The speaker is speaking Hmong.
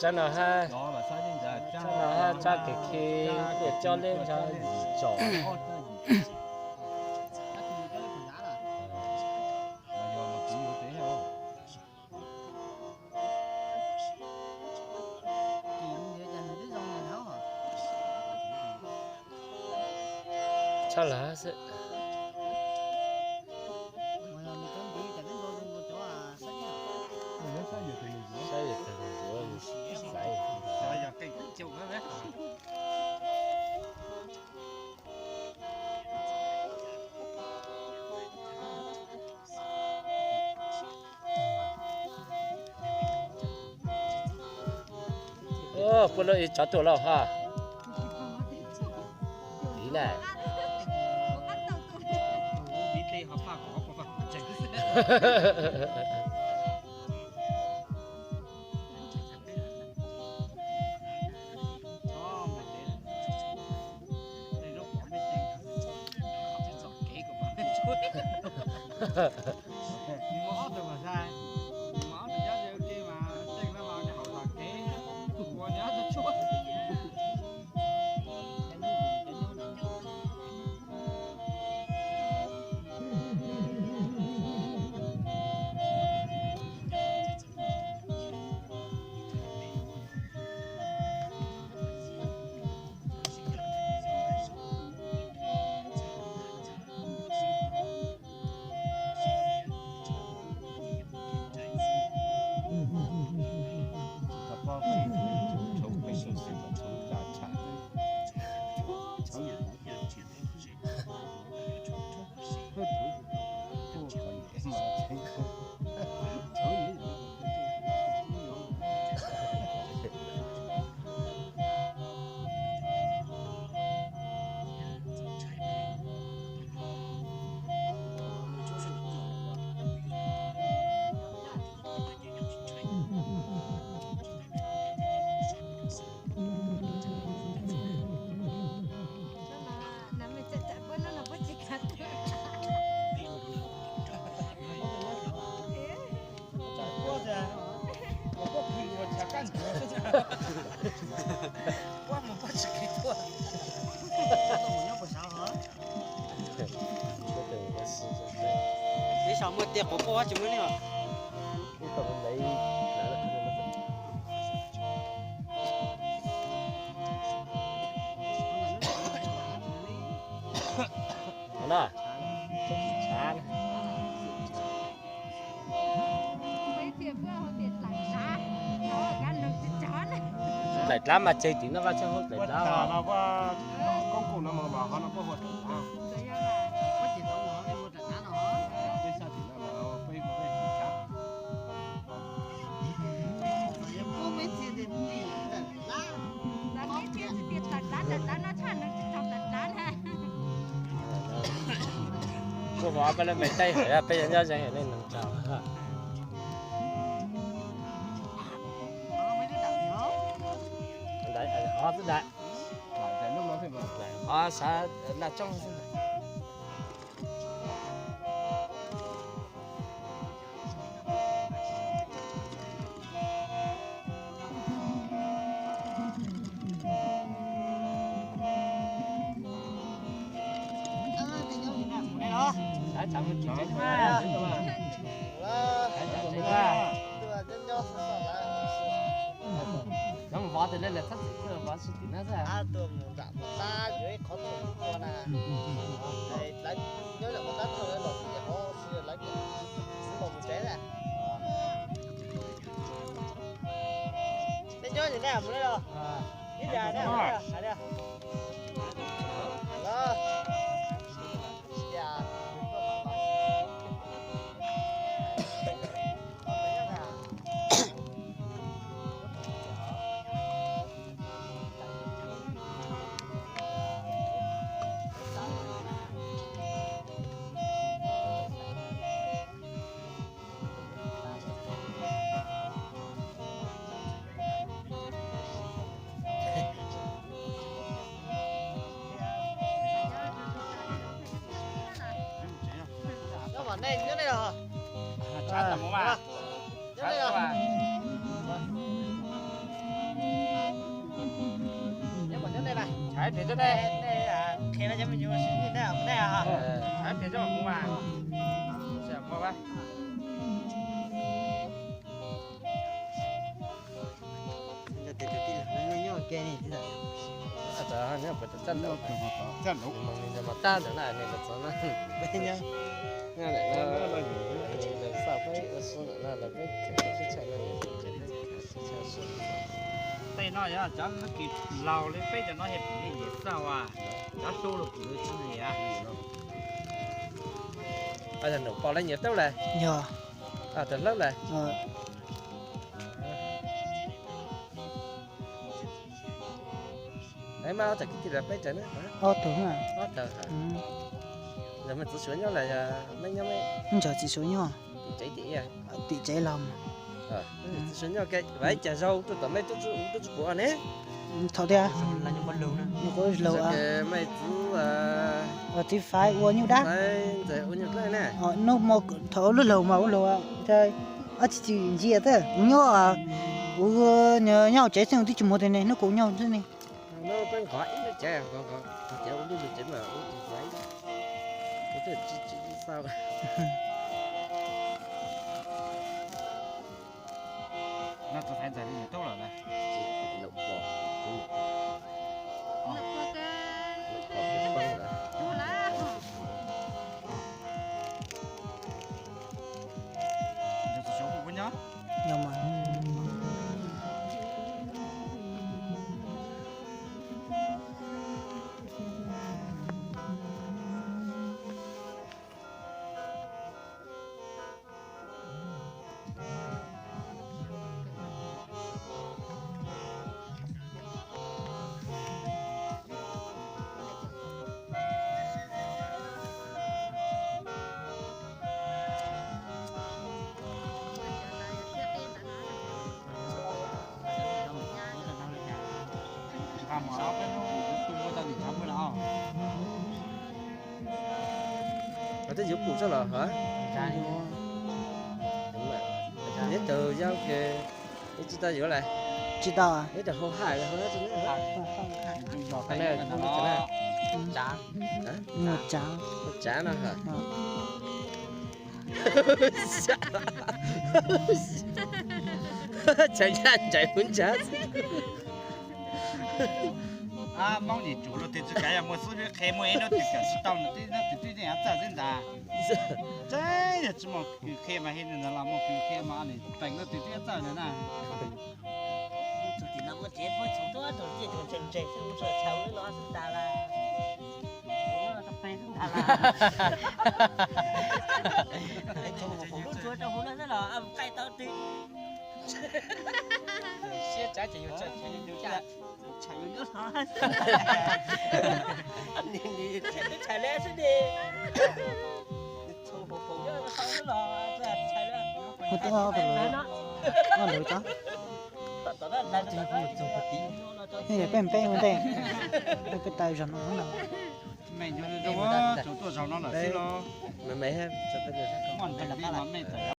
Tsab no hab, tsab no hab tsab kev khi, kuj coj leb ntsha yim tsom. Tshaj lawm xwb. Saib yawg tag nus zuav yus xaiv. Puab lub ib tsov tuaj lauj ha. Tiv na. Ib sab muaj tiaj quav quaj tsis muaj li os. Dlaim dlab mas tseg tim no vaj tsag hauv dlaim dlab. Kuv hov peb lub me teb hawm peb yuav nyob ze hauv nej neeg tsaug. Hov xwb ntag. Hov sav laj tsooj xwb ntag. Cov mus vov tes lawv txhob txwm tuaj vov tsis tim no xwb. Tuaj mus nram qhov tab yuav ib qhov thaum ua na. Lawv nyob ntawm qhov tab thaum lawv los tim qhov xwb lawv los mus tsev na. Nej nyob nim nej mus nej los. Ib yam nej mus nej los hais li. Nyob mas nej nyob nej los. Nyob nej los. Hais tias cov nej, nej qhia cov me nyuam sib nej nej ha. Hais tias cov mus mas, mus mas. Cov tij laug nyob ua ke ne. Txaj nraud, mas tab ntawm na nws los txog na, nws los txog na. Nyob ntawm no, nws los xauj peb ua su ntawm no los peb khaws sib tshaj no, nws khaws sib tshaj su. Tej no yog cov kis laus li peb cov no yog pim li nyiam xauj as, cov hluas los pim li tsis nyiam. Yog nws pom lawv nyiam tau lawm. Yog. Tawm hlawb lawm. Mas ob tug kwv tij los peb tug na? Ob tug. Ob tug. Yog me txiv Suav nyob los yog me nyob me? Ntshe txiv Suav nyob. Tim tsev tim ib. Tim tsev los. Txiv Suav nyob ke, vas ib cas zaug tuaj tom mej tub tsuj pum ne? Thaum tias nyuam qhuav laus, mej txiv, txiv Faiv ua nyuj dab. Ntxawm ua nyuj dab ne. Hnub thaum lub laug mas ua laug, ob txiv tsis ntsia xwb, kuv nyob, kuv nyob hauv tsev xwb, kuv twb tsis mus tias ne, hnub kuv nyob xwb ne. Peb nqos ib lub tsev, nqos nqos cov ua lub lub tsev mas ua tsis tau, ua tsis tau. No tus Faiv ntxawm li tub lawm na. Twb yuav pum tso los hov. Neb tug yau ke, neb tsis tau yuav lawm. Tsis tau. Neb tug hau hais hau hais. Tsav no hov. Tsav ntshai ntshai kuv ntshai. Hmoob nyuam tsum luag twg tsis kav yog muaj xub ntiag qhia muaj ib hnub twg kawm tsis tau nws twb txawj xwb ntag. Tseeb yog tsis muaj kws qhia mas hib nws los muaj kws qhia mas nws peem luag twg twb txawj nws na. Txog tim no muaj tsev puab txhoov tuab rau tiaj tug ntseeg ntseeg xwb, mus txog chaw lub no xwb tas lawm. Txhoov lub tsuav rau hauv no xwb los qaij tau twg. Siab tsav ces yuav txawj tshais yuav nyob no. Tshais le xwb ni. Txhoov hauv paus nyob no xwb los tshais le. Ua tau lawm cov. Peb peb ua ntej, peb peb tau zaum no. Me nyuam tuaj zaum no lawm xwb los. Me me, me